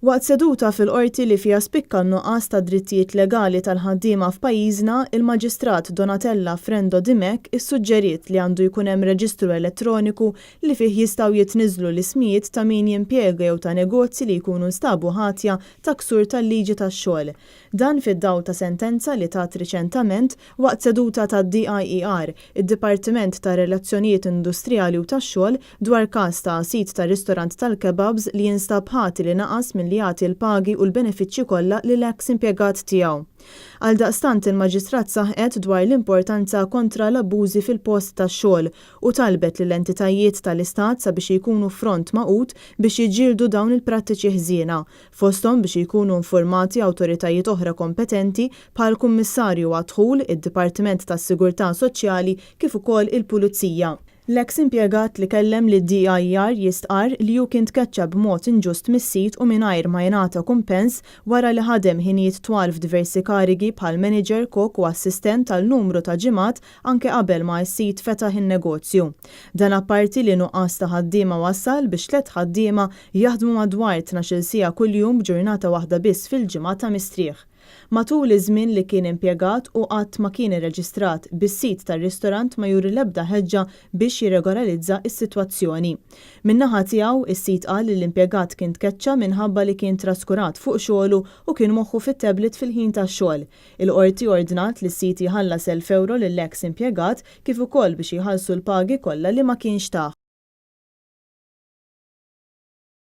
Waqt seduta fil-Qorti li fiha spikka n-nuqqas ta' drittijiet legali tal-ħaddiema f'pajjiżna, il-Maġistrat Donatella Frendo Dimech issuġġeriet li għandu jkun hemm reġistru elettroniku li fih jistgħu jitniżżlu l-ismijiet ta' min jimpjega jew ta' negozji li jkunu nstabu ħatja ta' ksur tal-liġi tax-xogħol. Dan fid-dawl ta' sentenza li tat riċentament waqt seduta tad-DIER, id-Dipartiment tar-Relazzjonijiet Industrijali u tax-Xogħol, dwar każ ta' sid ta' ristorant tal-kebabs li jinstab ħati li naqas milli jagħti l-pagi u l-benefiċċji kollha lil eks impjegat tiegħu. Għaldaqstant il-Maġistrat saħqet dwar l-importanza kontra l-abbużi fil-post tax-xogħol u talbet lill-entitajiet tal-Istat sabiex jkunu front magħqud biex jiġġieldu dawn il-prattiċi ħżiena, fosthom biex jkunu infurmati awtoritajiet oħra kompetenti bħall-Kummissarju għad-Dħul, id-Dipartiment tas-Sigurtà Soċjali kif ukoll il-Pulizija. L-eks impjegat li kellem lid-DIER jistqarr li hu kien tkeċċa b'mod inġust mis-sit u mingħajr ma jingħata kumpens wara li ħadem ħinijiet twal f'diversi karigi bħal manager, kok u assistent għal numru ta' ġimgħat anke qabel ma s-sid fetaħ in-negozju. Dan apparti li nuqqas ta' ħaddiema wassal biex tlett ħaddiema jaħdmu madwar 12-il siegħa kuljum b'ġurnata waħda biss fil-ġimgħa ta' mistrieħ. Matul iż-żmien li kien impjegat hu qatt ma kien irreġistrat, bis-sid tar-ristorant ma juri l-ebda ħeġġa biex jirregolarizza s-sitwazzjoni. Min-naħa tiegħu, is-sid qal li l-impjegat kien tkeċċa minħabba li kien traskurat fuq xogħlu u kien moħħu fit-tablet fil-ħin tax-xogħol. Il-Qorti ordnat lis-sid jħallas €1,000 lill-eks impjegat kif ukoll biex jħallsu l-pagi kollha li ma kienx tah.